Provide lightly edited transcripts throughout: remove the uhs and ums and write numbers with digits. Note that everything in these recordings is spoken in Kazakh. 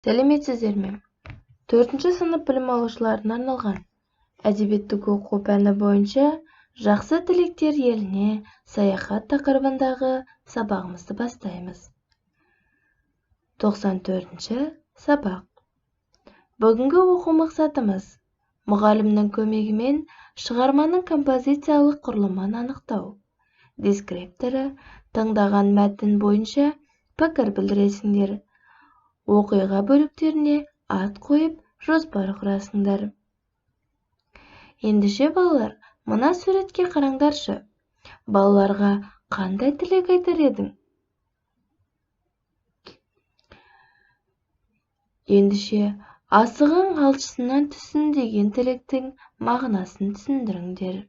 Сәлеметсіздер ме? 4-ші сынып білім алушыларына арналған әдебиеттік оқу пәні бойынша жақсы тілектер еліне саяхат тақырыбындағы сабағымызды бастаймыз. 94-ші сабақ. Бүгінгі оқу мақсатымыз мұғалімнің көмегімен шығарманың композициялық құрылымын анықтау. Дескрипторы тыңдаған мәтін бойынша пікір білдіресіңдер. Оқиға бөліктеріне ат қойып, жоспар құрасыңдар. Ендеше балалар, мына суретке қараңдаршы. Балаларға қандай тілек айтар едің? Ендеше, асығың алшысынан түссін деген тілектің мағынасын түсіндіріңдер.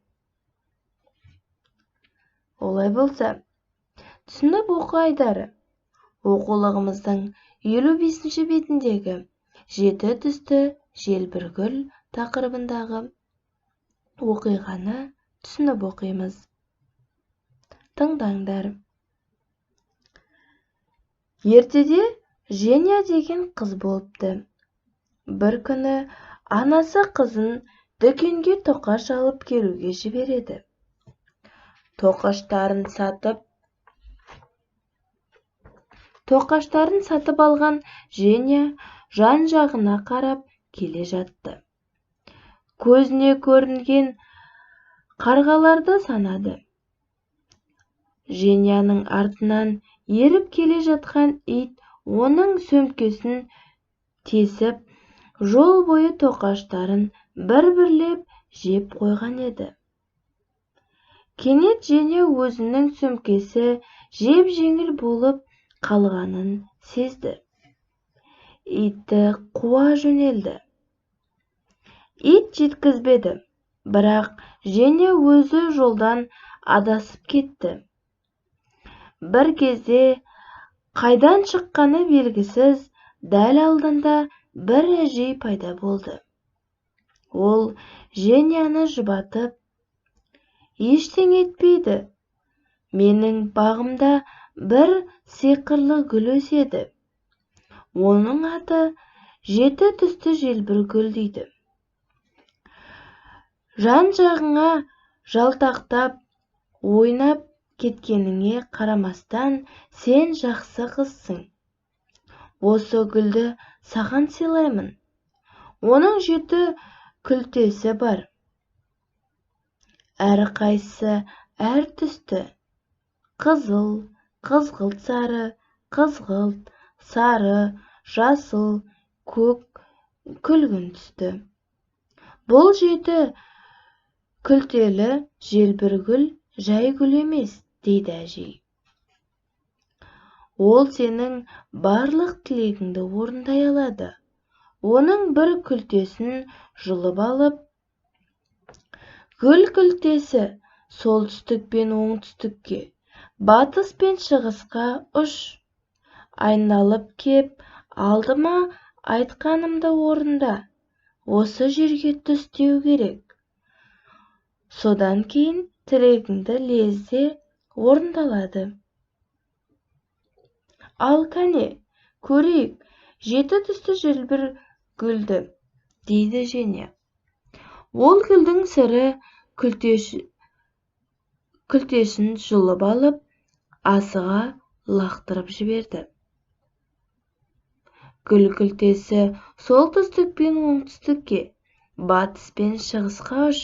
Олай болса, түсініп оқы айдары. Оқулығымыздың 55-ші бетіндегі жеті түсті желбіргүл тақырыбындағы оқиғаны түсініп оқимыз. Тыңдаңдар. Ертеде Женя деген қыз болыпты. Бір күні анасы қызын дүкенге тоқаш алып келуге жібереді. Тоқаштарын сатып алған Женя жан-жағына қарап келе жатты. Көзіне көрінген қарғаларды санады. Женяның артынан еріп келе жатқан ит оның сөмкесін тесіп, жол бойы тоқаштарын бір-бірлеп жеп қойған еді. Кенет Женя өзінің сөмкесі жеп-жеңіл болып қалғанын сезді. Итті қуа жөнелді. Ит жеткізбеді, бірақ Женя өзі жолдан адасып кетті. Бір кезде қайдан шыққаны белгісіз дәл алдында бір әжей пайда болды. Ол Женяны жұбатып, «Ештеңе етпейді, менің бағымда бір сиқырлы гүл өседі. Оның аты жеті түсті желбіргүл дейді. Жан-жағыңа жалтақтап, ойнап кеткеніңе қарамастан, сен жақсы қызсың. Осы гүлді саған сыйлаймын. Оның жеті күлтесі бар. Әрқайсысы әр түсті. Қызыл, қызғылт сары, қызғылт, сары, жасыл, көк, күлгін түсті. Бұл жеті күлтелі желбіргүл жай гүл емес, дейді әжей. Ол сенің барлық тілегіңді орындай алады. Оның бір күлтесін жұлып алып, гүл күлтесі солтүстік пен оңтүстікке, батыс пен шығысқа ұш. Айналып кеп, алдыма айтқанымды орында, осы жерге түс деу керек. Содан кейін тілегіңді лезде орындалады. Ал кәне, көрейік, жеті түсті желбір гүлді, дейді Женя. Ол гүлдің сірі күлтесін жұлып алып, асыға лақтырып жіберді. Гүл күлтесі солтүстік пен оңтүстікке, батыс пен шығысқа ұш.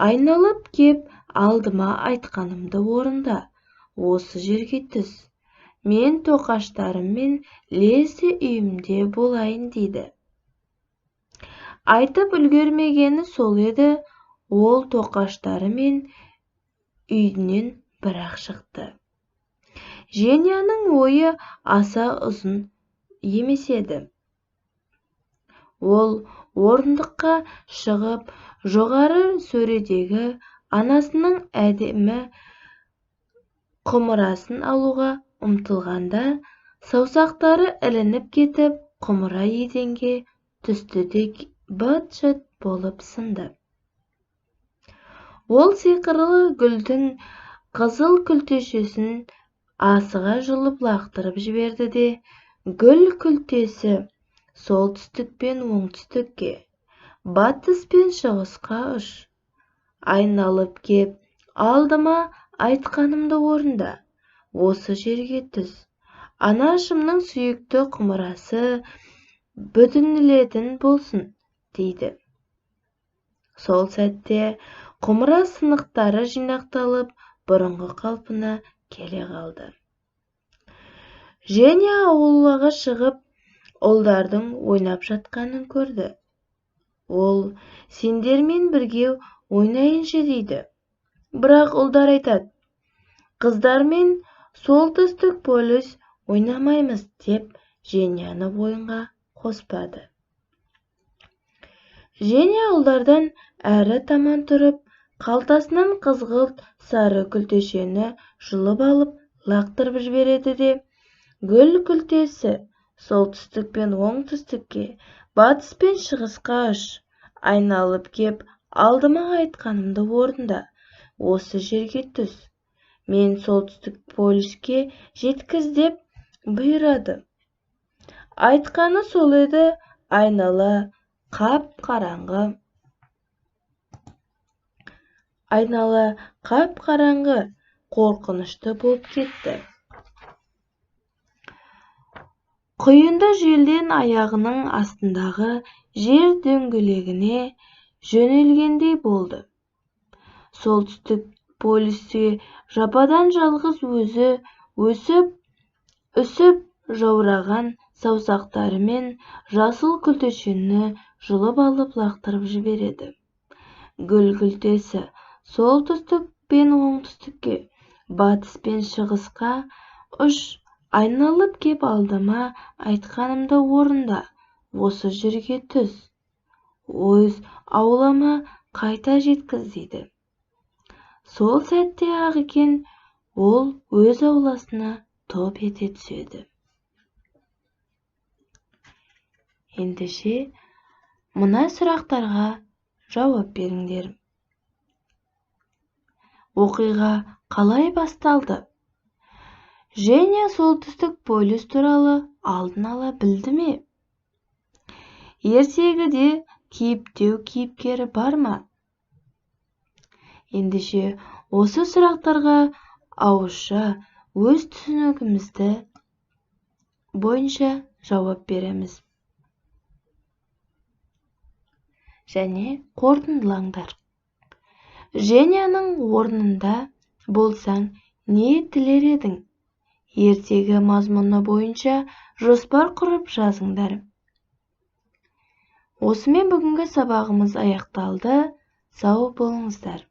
Айналып кеп, алдыма айтқанымды орында, осы жерге түс. Мен тоқаштарыммен лезде үйімде болайын, дейді. Айтып үлгермегені сол еді, ол тоқаштарымен үйінен бірақ шықты. Женяның ойы аса ұзын емес еді. Ол орындыққа шығып, жоғары сөредегі анасының әдемі құмырасын алуға ұмтылғанда, саусақтары ілініп кетіп, құмыра еденге түсті де быт-шыт болып сынды. Ол сиқырлы гүлдің қызыл күлтешесін асыға жұлып лақтырып жіберді де, гүл күлтесі Солтүстік пен оңтүстікке, батыс пен шығысқа ұш. Айналып кеп, алдыма айтқанымды орында, осы жерге түс. Анашымның сүйікті құмырасы бүтінілетін болсын, дейді. Сол сәтте құмыра сынықтары жинақталып, бұрынғы қалпына келе қалды. Женя аулаға шығып, ұлдардың ойнап жатқанын көрді. Ол сендермен бірге ойнайыншы дейді. Бірақ ұлдар айтады, қыздармен солтүстік полюс ойнамаймыз деп Женяны ойынға қоспады. Женя ұлдардан әрі таман тұрып, қалтасынан қызғылт сары күлтешені жұлып алып лақтырып жібереді де, гүл күлтесі солтүстік пен оңтүстікке, батыс пен шығысқа ұш, айналып кеп алдыма айтқанымды орында, осы жерге түс, мен солтүстік полюске жеткіз деп бұйырады. Айтқаны сол еді, айнала қап-қараңғы. Айнала қап-қараңғы, қорқынышты болып кетті. Құйынды желден аяғының астындағы жер дөңгелегіне жөнелгендей болды. Солтүстік полюсте жападан жалғыз өзі өсіп, үсіп жаураған саусақтарымен жасыл күлтешені жұлып алып лақтырып жібереді. Гүл күлтесі солтүстік пен оңтүстікке, батыс пен шығысқа ұш, айналып кеп алдыма айтқанымды орында, осы жерге түс, өз аулама қайта жеткіз дейді. Сол сәтте-ақ екен, ол өз ауласына топ ете түседі. Ендеше, мына сұрақтарға жауап беріңдер. Оқиға қалай басталды? Женя солтүстік полюс туралы алдын ала білді ме? Ертегіде кейіптеу кейіпкері бар ма? Ендеше, осы сұрақтарға ауызша өз түсінігімізді бойынша жауап береміз. Және қорытындылаңдар. Женяның орнында болсаң, не тілер едің? Ертегі мазмұны бойынша жоспар құрып жазыңдар. Осымен бүгінгі сабағымыз аяқталды. Сау болыңыздар.